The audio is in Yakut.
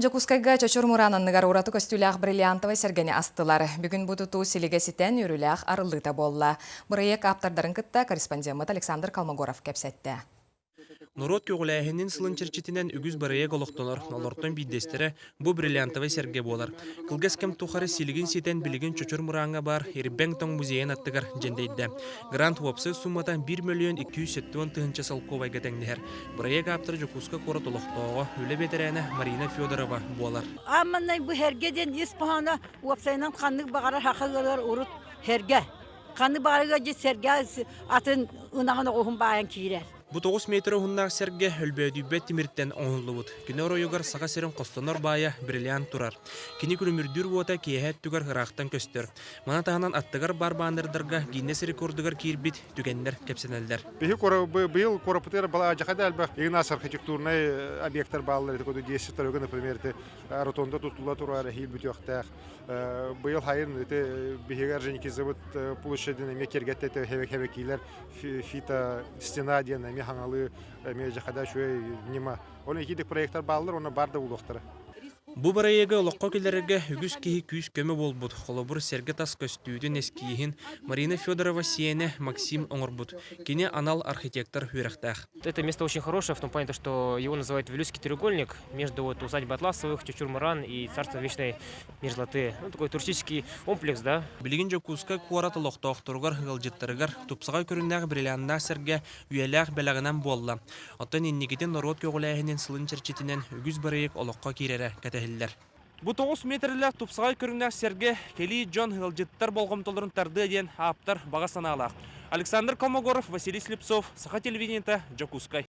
Дьокуускайга Чочур Мураан анныгар ураты көстүүлээх бриллиантовай сэргэни астылар. Бүгүн бу тутуу силигэ ситэн үөрүүлээх арыллыыта буолла. Бырайыак ааптардарын кытта корреспондеммыт Александр Колмогоров кэпсэттэ. Норуот көҕүлээһинин сылын чэрчитинэн үгүс бырайыак олохтонор, олортон биирдэстэрэ бу бриллиантовай сэргэ буолар. Кылгас кэм тухары силигин ситэн билигин Чочур Мурааҥҥа баар Ирбэҥ тоҥ музейын аттыгар дьэндэйдэ. Грант уопсай суумата 1 мөлүйүөн 270 тыһыынча солкуобайга тэҥнэһэр. Бырайыак ааптара Дьокуускай куорат олохтооҕо, үлэ бэтэрээнэ Марина Федорова буолар. Аамманнай бу һэргэ диэн ис хоһооно уопсайынан ханнык баҕарар саха ыалыгар урут һэргэ. Ханнык баҕарар ыалдьыт сэргэ атын ынаҕын оҕуһун баайан киирэр. Бу 9 метр уһуннаах сэргэ өлбөөдүйбэт тимиртэн оҥоһуллубут. Кини оройугар Саха сирин хостонор баайа бриллиант турар. Кини күлүмүрдүүр уота киэһэ өттүгэр ыраахтан көстөр. Маны таһынан аттыгар баар баннердарга Гиннес рекордугар киирбит түгэннэр кэпсэнэллэр. Биһи быйыл куораппытыгар балаадьаха элбэх игнас архитектурнай объектар бааллар это куду 10 дорога например это ротонда тутулла турар эһиил бүтүөхтээх быйыл хайын это биһиги Орджоникидзебыт площадын эмиэ киэргэттэ хэбэкиилэр фито стена диэн эмиэ хаҥалыы эмиэ жахада үчүгэй ньыма ол икки проектар бааллар уонна бар да булуохтара. Бу бырайыагы олоххо киллэрэргэ үгүс киһи күүс-көмө буолбут. Холобур, сэргэ тас көстүүтүн, эскииһин Марина Федорова сиэнэ Максим оҥорбут. Кини анал архитектор үөрэхтээх. Это место очень хорошее в том плане, что его называют Вилюйский треугольник между вот усадьбой Атласовых, Чучур-Муран и Царство вечной мерзлоты. Ну, такой туристический комплекс, да. Билигин Дьокуускай куорат олохтоохторугар, ыалдьыттарыгар тупсаҕай көрүҥнээх бриллианнаах сэргэ үйэлээх бэлэҕинэн буолла. Оттон инникитин норуот көҕүлээһинин сылын чэрчитинэн үгүс бырайыак олоххо киирэрэ кэтэһиллэр. Бу 9 миэтэрэлээх тупсаҕай көрүҥнээх сэргэ кэлии дьон ыалдьыттар болҕомтолорун тардыа диэн ааптар баҕа санаалаах. Александр Комогоров, Василий Слепцов, Саха телевидениета, Дьокуускай.